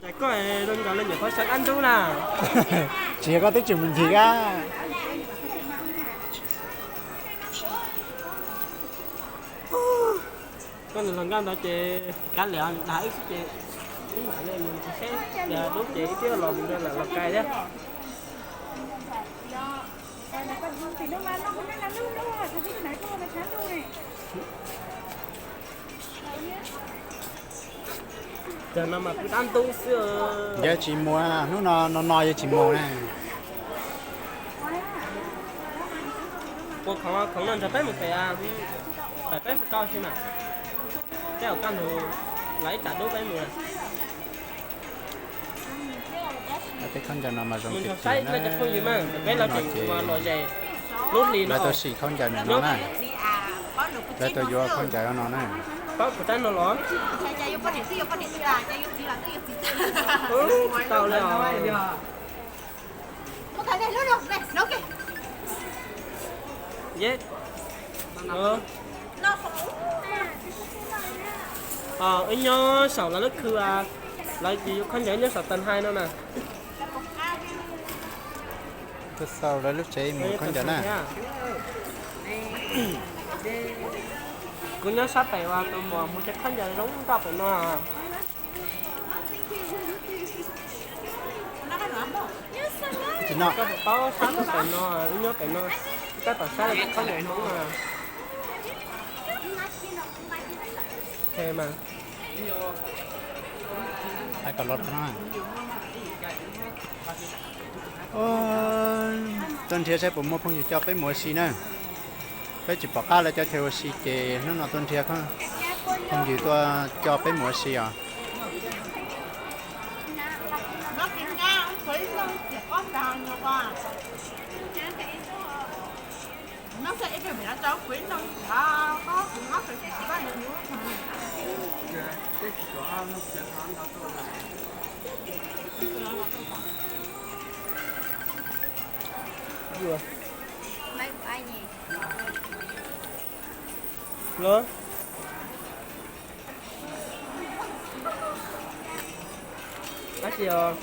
Koj zoo nkaus li nyuam qhuav sawv dab ntub na. Tsis yog koj twb tsis mus ncig a. Koj nws los nkaj ntawd ces kav liam dag wb xwb ces wb mam li mus saib dub ces wb twb los mus lawm los kais thiab. Cov no mas kuj dab ntub xwb. Yog tsis mus, hnub no no no yog tsis mus na. Ua khoom, khoom no nrog peb mus pem, pem peb hu koj si mas. Peb ua kaj ntug los ib tsam dub peb mus. Tej khaub ncaws no mas zoo tiag tiag na. Peb los tseem ua luam zes lub hli no. Lawv tuaj sim khaub ncaws no na. Lawv tuaj yuav khaub ncaws no na. Paub kuv tab no los? Tsis tau li os. Wb nyob saum lawv lub khw, lawv yuav khaub ncaws nyob saum tag nrho no na. Tuaj xauj lawv lub tsev mus khaub ncaws na. Kuv nyob sab pem uas tus muam mus cov khaub ncaws zoo nkauj pem no. Koj puas paub sab pem no, wb nyob pem no, tab tom saib lawv cov khaub ncaws Hmoob na. Mas tuaj nrhiav saib puas muaj phooj ywg coj peb mus ua si na. Peb tsis pom qab lawv cov chaw ua si ces hnub no tuaj nrhiav phooj ywg tuaj coj peb mus ua si os. Los, tab sis os,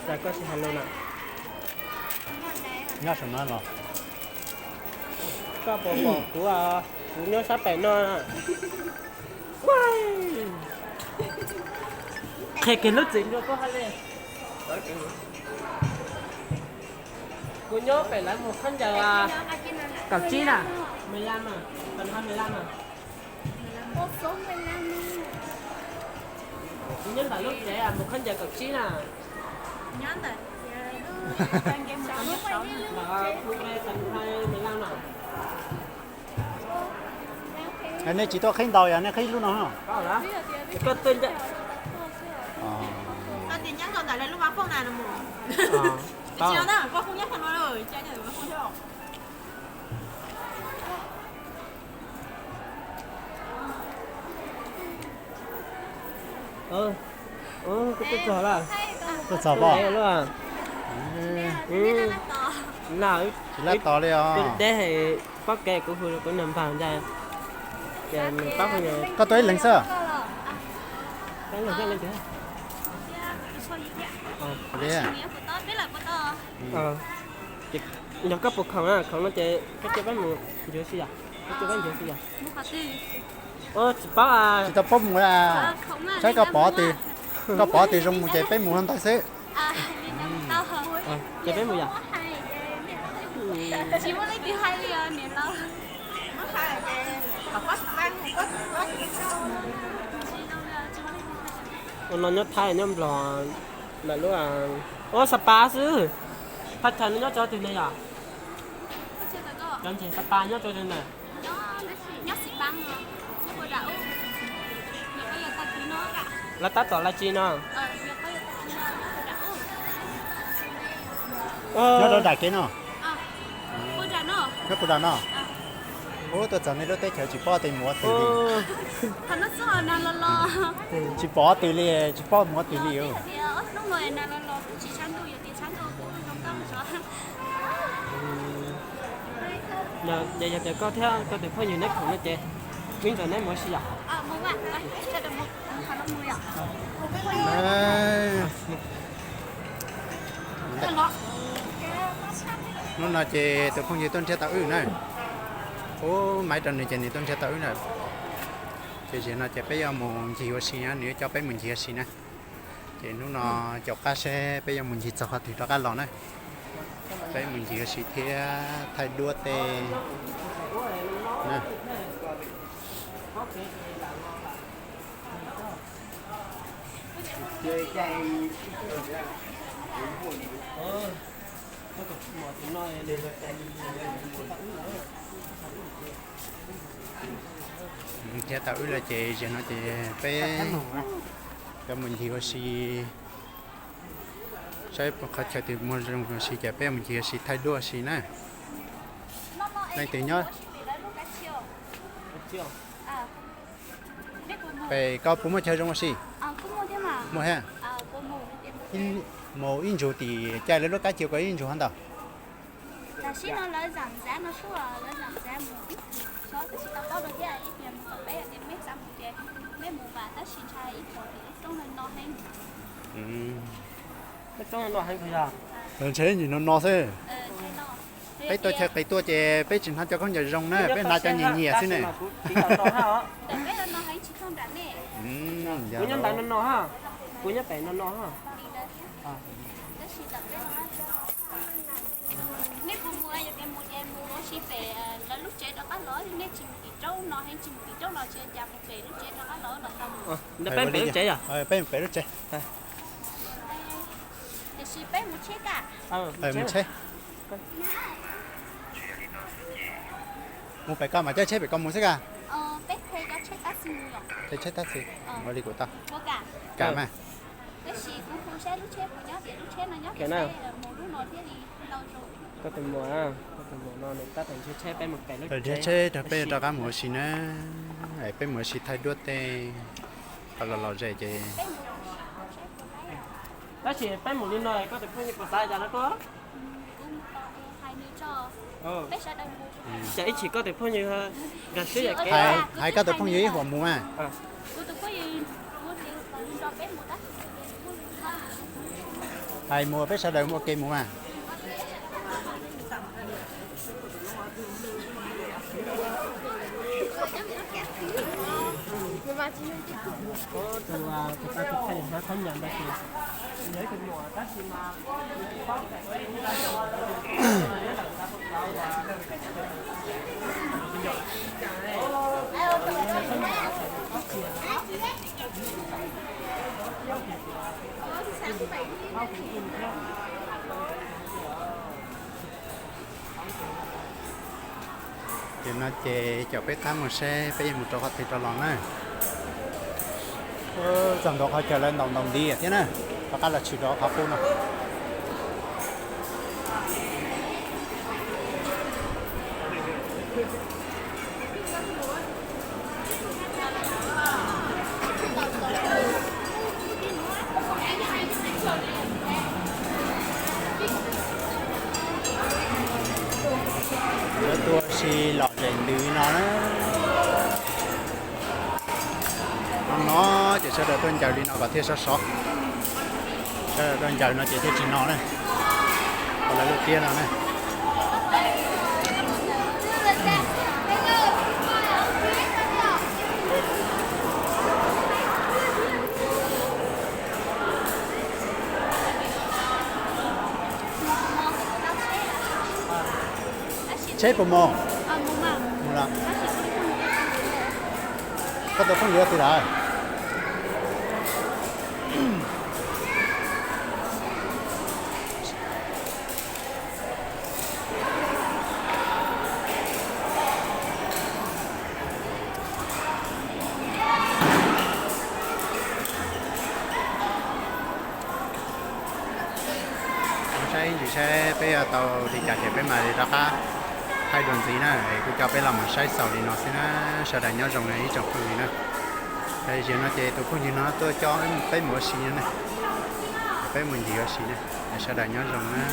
cas koj tsis hais lus na? Nyob saum no los? Koj puas pom kuv, kuv nyob sab pem no. Qhia kiag lub txim nrog koj hais li. Kuv nyob pem lawv mus khaub ncaws kaum tsib na, mười lăm na, tầm hai mười lăm na. Kuv nyob ntawm lub tsev mus khaub ncaws kaum tsib na. Nej tsis tuaj qhib ntau yog nej qhib lub no. Koj tuaj ncaj. Koj tuaj txog lawm. Tuaj txog pob. Tsis lab tos li os. Deb, pob kev kuv hu kuv nag npag ntag. Koj tuaj ib leeg xwb? Yog koj puas khoom na, khoom no ces koj coj peb mus ncig si yom, koj coj peb ncig si yom. Tsis paub, tsis tau paub mus. Saib koj pov, koj pov tias zoo mus ces peb mus hlo ntawd xwb. Ces peb mus yom. Ua no nyob Thaib nyob Nplog, ntawm lub, ua Sa Pa xwb. Thaj chaw no nyob tso twg ne yom? Cov ntseg Sa Pa nyob tso twg na? Lawv tab tom live stream no. Nyob rau nram kev no. Nyob puag nram no. Ub, tuaj txog nej lub teb chaws tsis paub tias mus ua twg li. Tsis pom twg li, tsis paub mus ua twg li. Ces yog tias koj thiab koj tus phooj ywg neb khoom no ces Hnub no ces tus phooj ywg tuaj nrhiav tau wb na. Ub, maiv rau nws ces nws tuaj nrhiav tau wb na. Ces zaum no ces peb yuav mus ncig ua si na, nws yuav coj peb mus ncig ua si na. Ces hnub no caum qab seb peb yuav mus ncig txog qhov twg rov qab los na. Peb mus ncig ua si thiab thaij duab tej na. Nrhiav tau wb lawm ces zaum no ces peb yuav mus ncig ua si, saib qhov chaw twg muaj zoo ua si ces peb yuav mus ncig ua si thaij duab ua si na. Leej twg nyob? Pem koj puas muaj chaw zoo ua si? Muaj thiab. Mus ib ntsug tim caij lawv lub kab cia ko ib ntsug hov ntawd. Ntshe ib ntsis no no xwb. Peb tuaj chaw qis tuaj ces peb tsis hnav cov khaub ncaws zoo na, peb hnav cov nyias nyias xwb ne. Nej puas mus, yog tias mus ces mus ua si pem lawv lub tsev rov qab los, nej tsis mus tim roob no, tsis mus tim roob no, tsis cas mus pem lub tsev rov qab los los tau. Peb mus pem lub tsev yom? Peb mus pem lub tsev. Tiam sis peb mus tsheb kaj. Mus tsheb. Mus pem koj mas caij tsheb pem koj mus xwb kaj. Tsheb tab txi. Ua li kuv tau. Kaj mas. Koj tus muam, koj tus muam no nws tab tom nrhiav tsheb, peb mus pem lub tsev. Nrhiav tsheb rau peb rov qab mus ua si na. Peb mus ua si thaij duab tej. Qhov los los ze ces tab sis peb mus li no koj tus phooj ywg puas xav cas no tuaj? Ces ib chim koj tus phooj ywg nkag siab yam kev. Hais koj tus phooj ywg ib huam mus mas. Hais mus peb sawv daws ua ke mus mas. Tus, tus pab tus thaij hnav khaub ncaws ntawd ces yog ib tug muam tab sis mas Ces no ces caum peb qab mus seb peb yuav mus rau qhov twg rov los na. Txog ntua qhov chaw lawv ntaus ntaus ntiv thiab na, rov qab los tshwm rau qhov qub no. Lawv tuaj ua si lom zem ntws no na. No no ces sawv daws tuaj ncaws li no kom thiaj sov sov. Sawv daws tuaj ncaws no ces thiaj tsis no na. Ua lawv lub tiab no na. Tsheb puas mus? Mus lawm. Koj tus phooj ywg twg lawm? Saib ntsis saib peb yuav tau li cas ces peb mam li rov qab thaij dua ntxiv na. Es kuv coj peb los mus saib xaus li no xwb na. Sawv daws nyob zoo na ib tsoom phooj ywg na. Zaum no ces tus phooj ywg no tuaj coj peb mus ua si no na. Peb mus ncig ua si na. Sawv daws nyob zoo na.